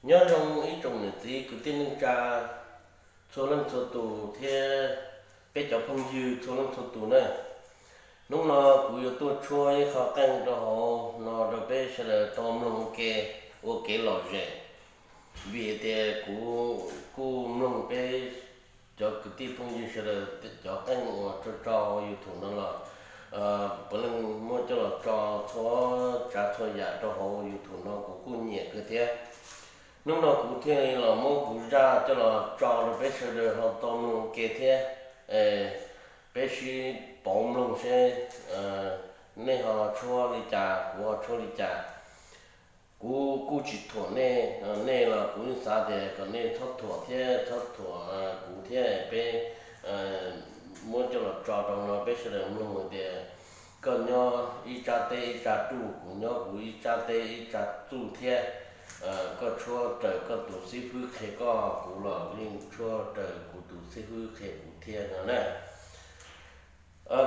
Nyob zoo ib tsoom niam txiv kwv tij neej tsa txhua leej txhua tus thiab peb cov phooj ywg txhua leej txhua tus na. Hnub no kuv yuav tuaj tshuab ib qho qeej rau hauv no rau peb sawv daws tau mloog ua ke, ua kev lom zem. Vim tias kuv kuj mloog peb cov kwv tij phooj ywg sawv daws cov qeej uas tso tso YouTube no los puav leej muab coj los tso txhua tsav txhua yam rau hauv YouTube no kuv kuj nyiam kawg thiab. Hnub no kuv thiaj li los muab kuv zaj coj los tso rau peb sawv daws ho tau mloog ua ke thiab. Peb sib pauv mloog seb nej ho tshuab li cas kuv ho tshuab li cas. Kuv kuj tsis thuam nej, nej los kuv xav tias kom nej txhob thuam thiab txhob thuam kuv thiab peb muab coj los tso rau no peb sawv daws mloog tias koj nyob ib tsab teb ib tsab tsuj, kuv nyob kuv ib tsab teb ib tsab tsuj thiab. Koj tshuab raws koj tus xib fwb qhia koj, kuv los yeej tshuab raws kuv tus xib fwb qhia kuv thiab no na.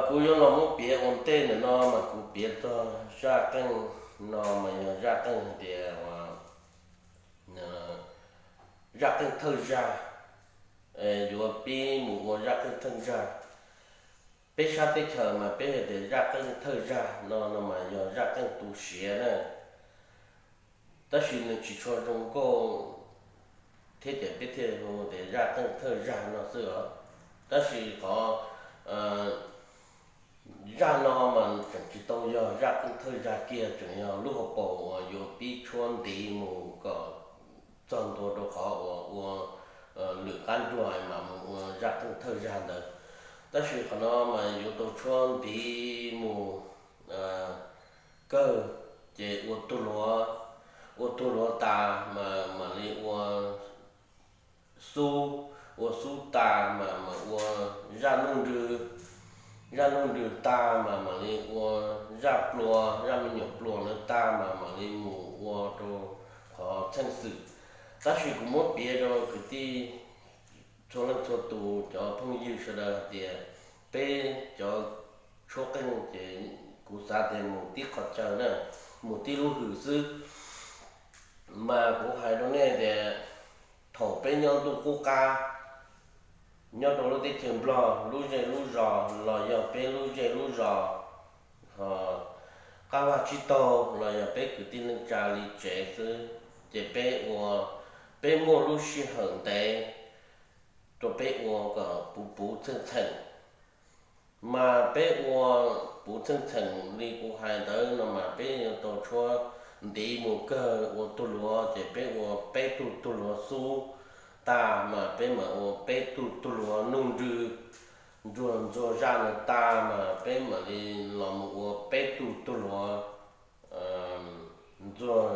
Kuv yuav los muab piav ua ntej ntawm no mas kuv piav txog zaj qeej no mas yog zaj qeej hais tias zaj qeej thawj zag, yuav pib mus ua zaj qeej thawj zag. Peb sab teb chaws mas peb hais tias zaj qeej thawj zag no no mas yog zaj qeej tu siav na. Tab sis nws tsis tshua zoo nkauj thiab ces peb thiaj hu tias zaj qeej thawj zag no xwb os. Tab sis qhov zaj no mas tseem tsis tau yog zaj qeej thawj zag kiag, tseem yog lub hauv paus uas yuav pib tshuab ntiv mus kom txog ntua rau qhov uas ua lwm qab nruag mas mus ua zaj qeej thawj zag ntawd. Tab sis qhov no mas yuav tau tshuab ntiv mus kawg, ces ua tug luav, ua tug luav tas mas mam li ua xub, ua xub tas mas mam ua zaj nuj nrws, zaj nuj nrws tas mas mam li ua zaj plua, zaj me nyuam plua ntawd tas mas mam li mus ua rau qhov txheej xwm. Tab sis kuv muab piav rau kwv tij txhua leej txhua tus cov phooj ywg sawv daws hais tias peb cov tshuab qeej ces kuv xav tias mus tib qho chaw na, mus tib lub hws xwb. Mas kuv hais rau nej tias thaum peb nyob ntuj qub qab, nyob rau lub teb chaws Nplog lub zej lub zos los yog peb lub zej lub zos, qab vaj tsib taug los yog peb kwv tij neej tsa li tsev xwb, ces peb ua, peb muaj lub sij hawm ntev rau peb ua kom puv puv txheej txheem. Mas peb ua puv txheej txheem li kuv hais ntawd no mas peb yuav tau tshuab ntiv mus kawg ua tug luav, ces peb ua peb tug tug luav xub tas mas peb mam ua peb tug tug luav nuj nrws, ntsuag ntxuag zaj ntawd tas mas peb mam li los mus ua peb tug tug luav ntxuag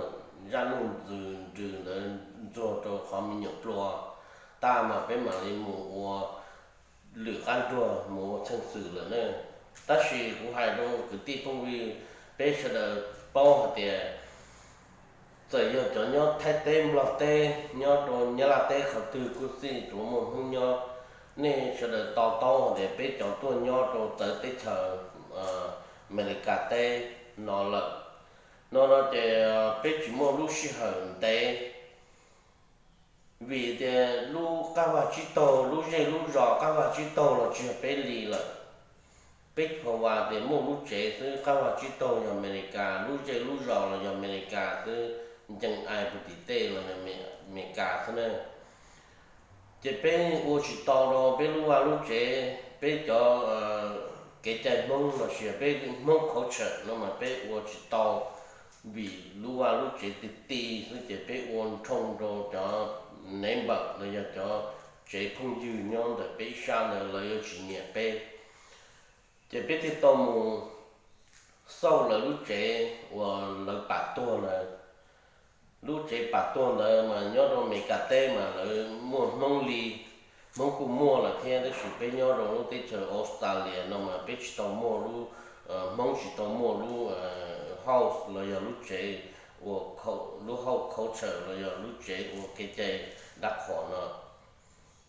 zaj nuj nrws ntawd ntxuag rau qhov me nyuam plua tas mas peb mam li mus ua lwm qab nruag mus ua txheej xwm lawm na. Tab sis kuv hais rau kwv tij phooj ywg peb sawv daws paub hais tias txawm yog cov nyob Thaib teb, Nplog teb, nyob rau Nyab Laj teb qhov twg kuj xij tsuas muaj Hmoob nyob, nej sawv daws to taub hais tias peb cov tuaj nyob rau txawv teb chaws Amelikas teb no lawm no no ces peb tsis muaj lub sij hawm ntev. Vim tias lub qab vaj tsib taug, lub zej lub zos qab vaj tsib taug los tsis yog peb li lawm. Peb tsis pom vas tias muaj lub tsev xwb, qab vaj tsib taug yog Amelikas, lub zej lub zos los yog Amelikas xwb, ncees ai puag tim tej los yog Amelikas xwb na. Ces peb ua tsis tau rau peb lub vaj lub tsev, peb cov kev cai Hmoob los sis peb Hmoob culture no mas peb ua tsis tau, vim lub vaj lub tsev ti ti xwb ces peb ua nrhoo rau cov neighbor los yog cov tsev phooj ywg nyob ntawm peb ib sab ntawd lawv yuav tsis nyiam peb. Ces peb thiaj tau mus xauj lawv lub tsev uas lawv pam tuag ntawd. Lub tsev pam tuag ntawd mas nyob rau Amelikas teb mas lawv muaj Hmoob li, Hmoob kuj muaj lawm thiab, tab sis peb nyob rau lub teb chaws Australia no mas peb tsis tau muaj lub, Hmoob tsis tau muaj lub house los yog lub tsev ua, lub house culture los yog lub tsev ua kev cai dab qhuas no.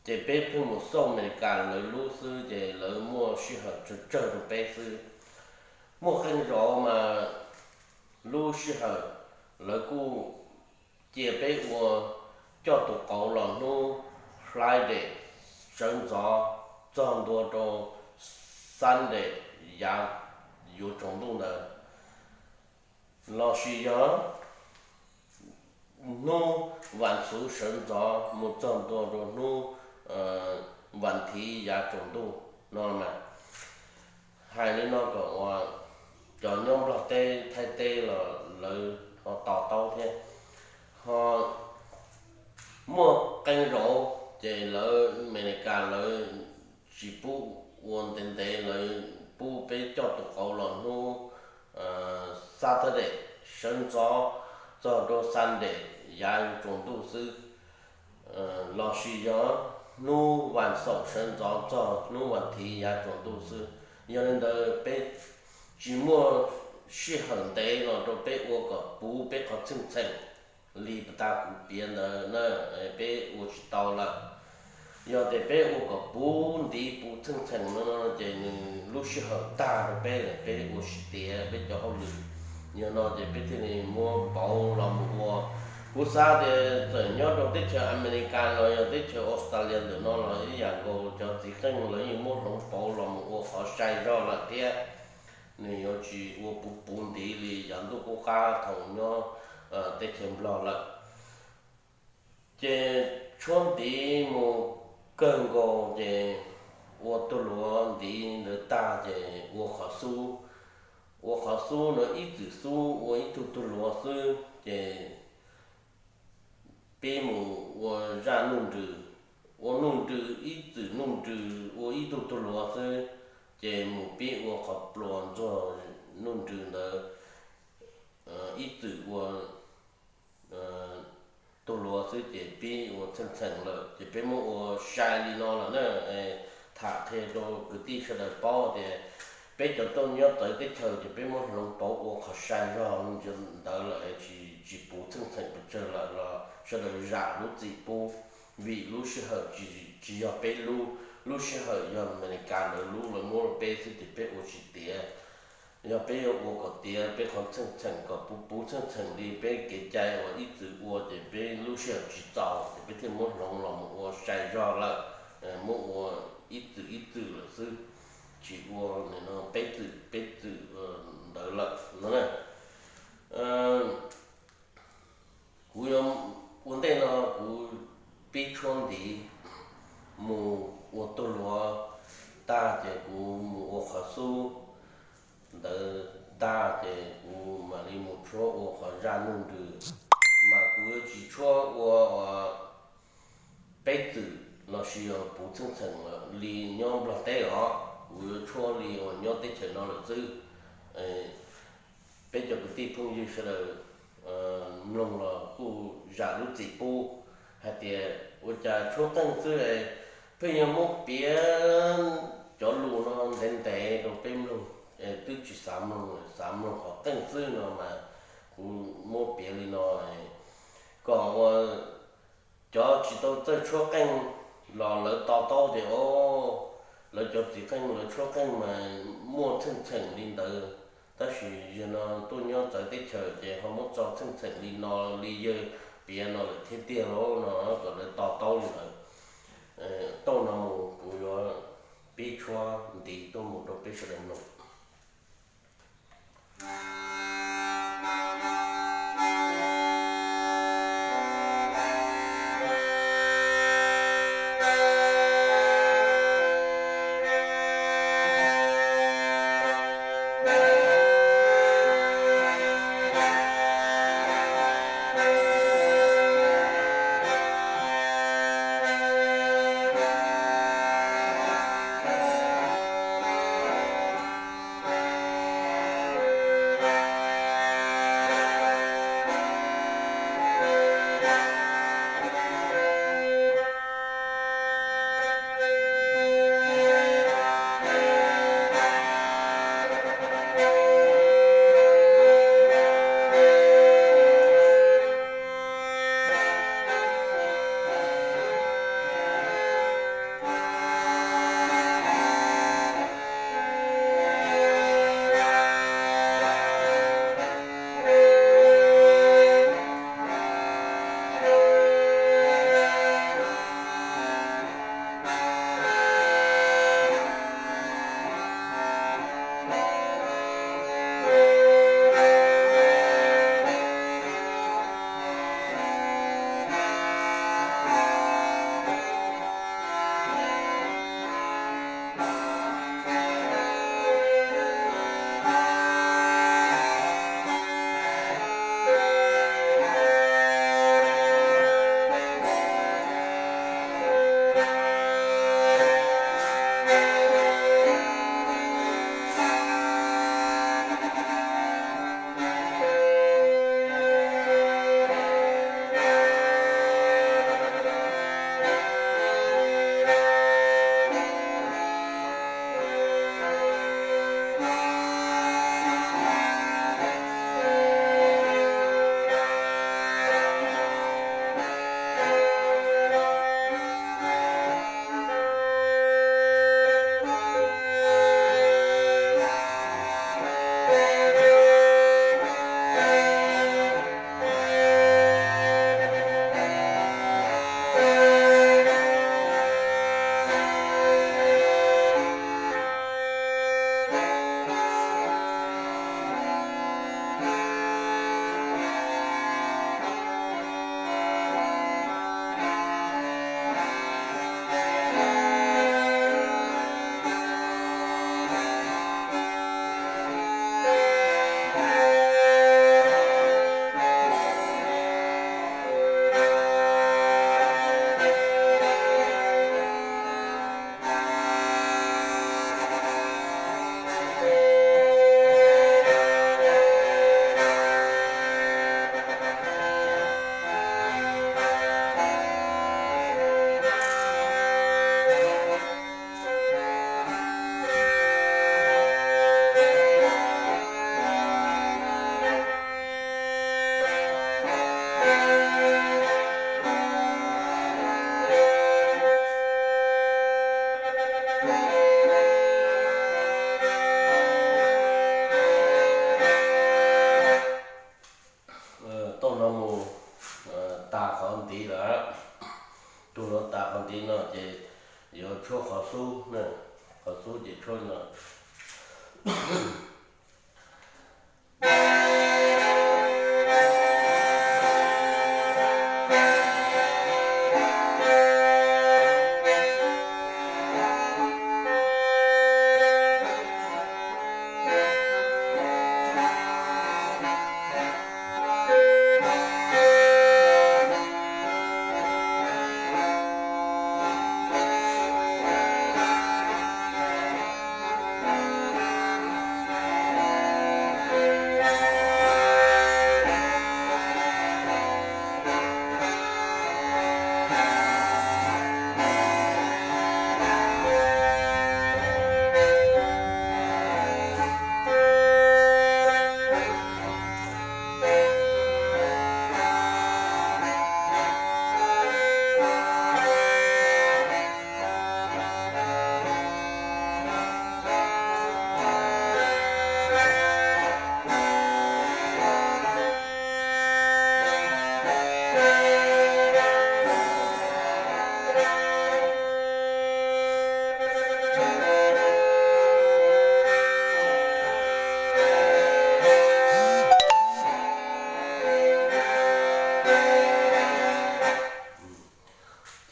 Ces peb pheej mus xauj Amelikas lawv lub xwb ces lawv muaj sij hawm tsawg tsawg rau peb xwb. Muaj qee zaus mas lub sij hawm lawv kuj cia peb ua coj tus qauv los hnub Friday sawv ntxov txog ntua rau Sunday yav yuav tsaus ntuj ntawd, lossis yog hnub vas xuv sawv ntxov mus txog ntua rau hnub vas thiv yav tsaus ntuj no mas. Hais li no kom uas cov nyob Nplog teb Thaib teb los lawv ho to taub thiab, ho muaj qee zaum ces lawv Amelikas lawv tsis pub ua ntev ntev, lawv pub peb coj tus qauv los hnub Saturday sawv ntxov txog rau Sunday yav yuav tsaus ntuj xwb, lossis yog hnub vas xaum sawv ntxov txog hnub vas thiv yav tsaus ntuj xwb. Yog li ntawd peb tsis muaj sij hawm ntev los rau peb ua kom puv peb qhov txheej txheem li pas tas kuv piav ntawd na, peb ua tsis tau lawm. Yog tias peb ua kom puv ntiv puv txheej txheem no ces nws lub sij hawm tag rau peb lawm, peb ua tsis tiav peb cov hauj lwm. Yog no ces peb thiaj li muab pauv los mus ua. Kuv xav tias txawm nyob rau teb chaws Amelikas los yog teb chaws Australia ntawm no los ib yam nkaus, cov txiv qeej lawv yeej muab hloov pauv los mus ua qhov sai zog lawm thiab. Nws yuav tsis ua puv puv ntiv li yav ntuj qub qab thaum nyob teb chaws Nplog lawm. Ces tshuab ntiv mus kawg nkaus ces ua tug luav ntiv ntawd tag ces ua qhov xub. Ua qhov xub no ib txwm xub ua ib tug tug luav xwb ces pib mus ua zaj nuj nrws. Ua nuj nrws ib txwm nuj nrws ua ib tug tug luav xwb, ces mus pib ua qhov pluas ntxuag nuj nrws ntawd ib txwm ua tug luav xwb ces pib ua txheej txheem lawm. Ces peb muab ua sai li no lawm na. Tham qhia rau kwv tij sawv daws paub tias peb cov tuaj nyob txawv teb chaws ces peb muab hloov pauv ua qhov sai zog ntawd lawm, tsis puv txheej txheem pes tsawg lawm los sawv daws zam lub txim pub, vim lub sij hawm tsis yog peb lub, lub sij hawm yog Amelikas lawv lub, lawv muab rau peb xwb ces peb ua tsis tiav. Yog peb yuav ua kom tiav peb qhov txheej txheem kom puv puv txheej txheem li peb kev cai uas ib txwm ua ces peb lub sij hawm tsis txaus ces peb thiaj muab hloov los mus ua sai zog lawm, muab ua ib txwm ib txwm lawm xwb, tsis ua peb txwm peb txwm ntawd lawm no na. Kuv yuav ua ntej no kuv pib tshuab ntiv mus ua tug luav tag ces kuv mus ua qhov xub ntawd tag ces kuv mam li mus tshuab ua qhov zaj nuj nrws. Mas kuv yuav tsis tshuab ua peb txwm lossis yog puv txheej txheem li nyob Nplog teb os, kuv yuav tshuab li uas nyob teb chaws no lawm xwb. Peb cov kwv tij phooj ywg sawv daws mloog los kuj zam lub txim pub hais tias ua cas tshuab qeej xwb, pheej yog muab piav cov lus no ntev ntev rau peb mloog, twb tsis xav mloog, xav mloog qhov qeej xwb no mas kuv muab piav li no kom ua cov tsis tau txawj tshuab qeej los lawv to taub tias o, lawv cov txiv qeej lawv tshuab qeej mas muaj txheej txheem li ntawd. Tab sis yog no tuaj nyob txawv teb chaws ces ho muab tso txheej txheem li no li yawg piav no lawm thiab tiag lauj no kom lawv to taub li ntawd. Tau no mus kuv yuav pib tshuab ntiv tuaj mus rau peb sawv daws mloog. Tau no mus tas qhov ntiv lawm. Tus no tas qhov ntiv no ces yuav tshuab qhov xub, qhov xub ces tshuab no.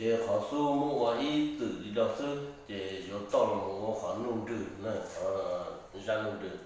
Ces qhov xub muab ua ib txwm li no xwb, ces yuav toj los mus ua qhov nuj nrws na, zaj nuj nrws.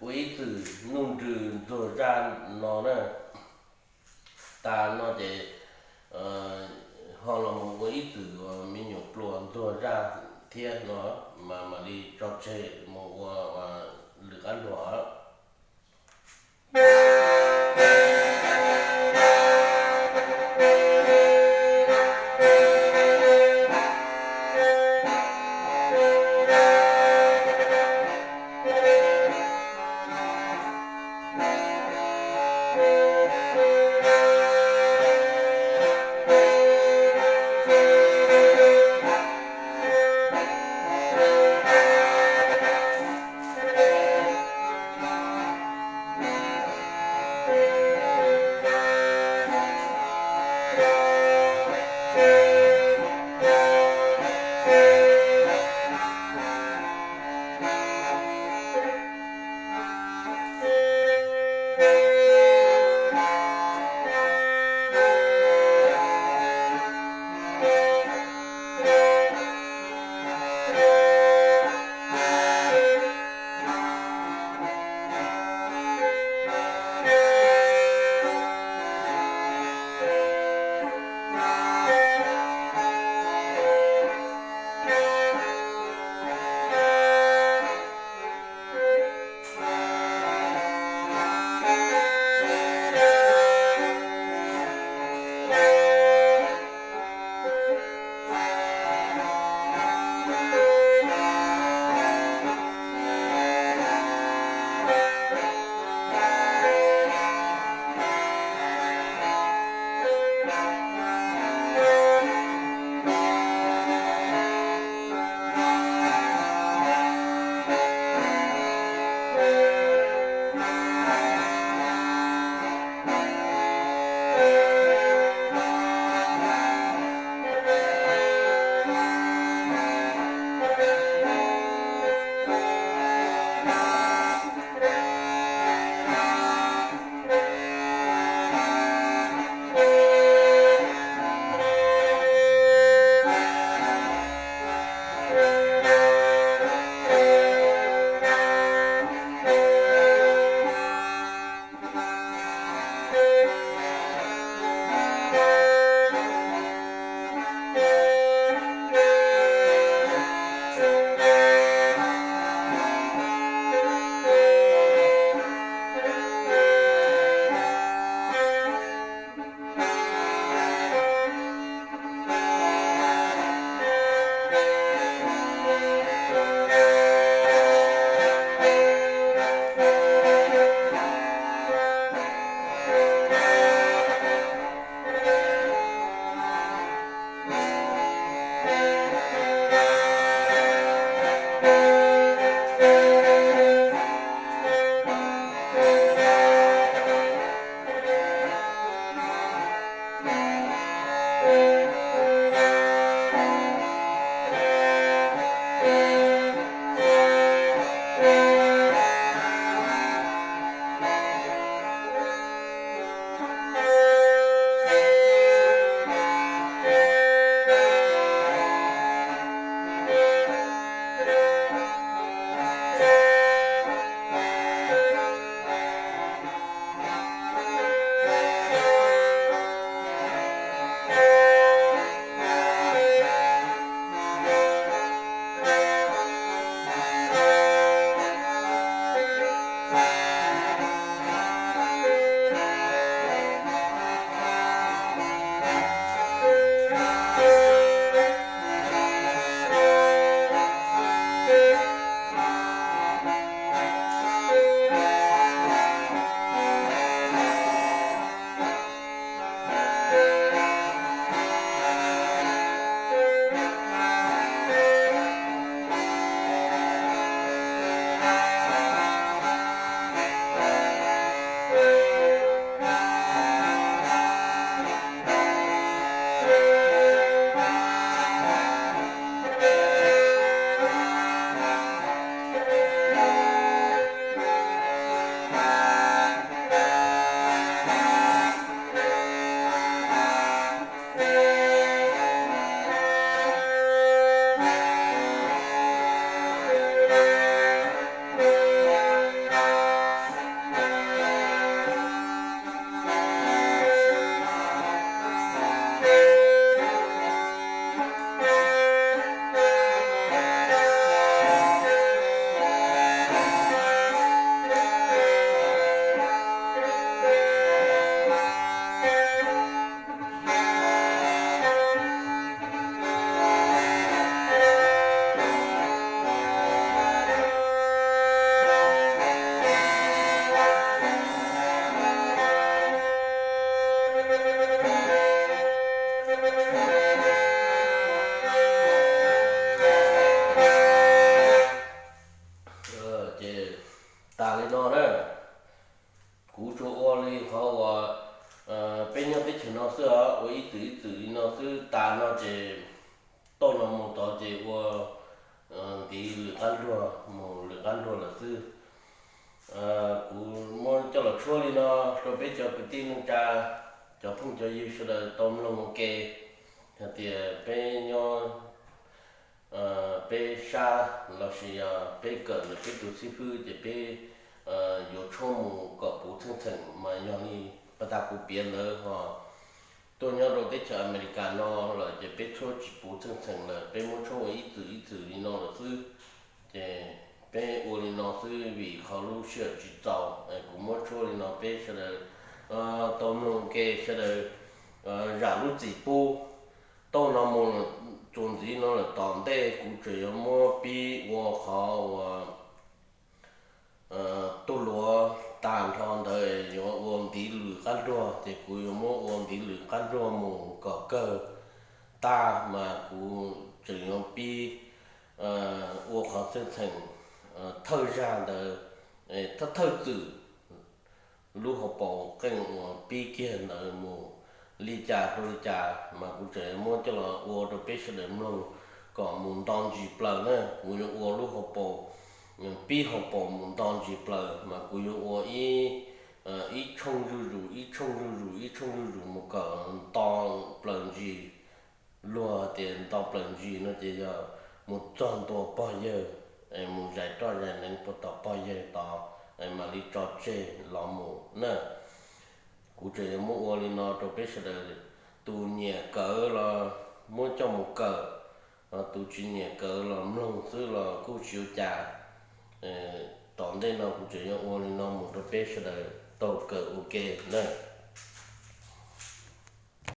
ua ib txwm nuj nrws ntxuag zaj no na. Tas no ces ho los mus ua ib txwm uas me nyuam pluas ntxuag zaj thiab no, mas mam li tso tseg mus ua lwm qab luag. nyob teb chaws no xwb os, ua ib txwm ib txwm li no xwb, tas no ces toj no mus tod ces ua ntiv lwm qab nruag mus lwm qab nruag lawm xwb. Kuv muab coj los tshuab li no rau peb cov kwv tij neej tsa, cov phooj cov ywg sawv daws tau mloog ua ke hais tias peb nyob peb sab lossis yog peb kawm ntawm peb tus xib fwb ces peb yuav tshuab mus kom puv txheej txheem mas yog li pas tas kuv piav ntawd ho tuaj nyob rau teb chaws Amelikas no lawm ces peb tshuab tsis puv txheej txheem lawm, peb muab tshuab ua ib txwm ib txwm li no lawm xwb. Ces peb ua li no xwb vim qhov lub sij hawm tsis txaus, kuv muab tshuab li no peb sawv daws tau mloog ke sawv daws zam lub txim pub. Toj no mus txuas ntxiv no lawm tom ntej kuv tseem yuav muab pib ua qhov uas tub luav tag nrho ntawd yuav ua ntiv lwm qab nruag ces kuv yuav muab ua ntiv lwm qab nruag mus kom kawg tag mas kuv tseem yuav pib ua qhov txheej txheem thawj zaj ntawd, thawj thawj txwm lub hauv paus qeej uas pib kiag ntawd mus li cas rau li cas mas kuv tseem muab coj los ua rau peb sawv daws mloog kom mus nto ntsis plaws na. Kuv yuav ua lub hauv paus, pib hauv paus mus nto ntsis plaws mas kuv yuav ua ib tshooj zuj zus ib tshooj zuj zus ib tshooj zuj zus mus kom nto plaws ntsis. Luag tias nto plaws ntsis no ces yog mus txog ntua pog yawg, mus zais roj zais neev puag tom pog yawg tod, mam li tso tseg los mus na. Kuv tseem yuav muab ua li no rau peb sawv daws, tus nyiam kawm los muab coj mus kawm, tus tsis nyiam kawm los mloog xwb los kuj tsis ua cas. Tom ntej no kuv tseem yuav ua li no mus rau peb sawv daws tau kawm ua ke na.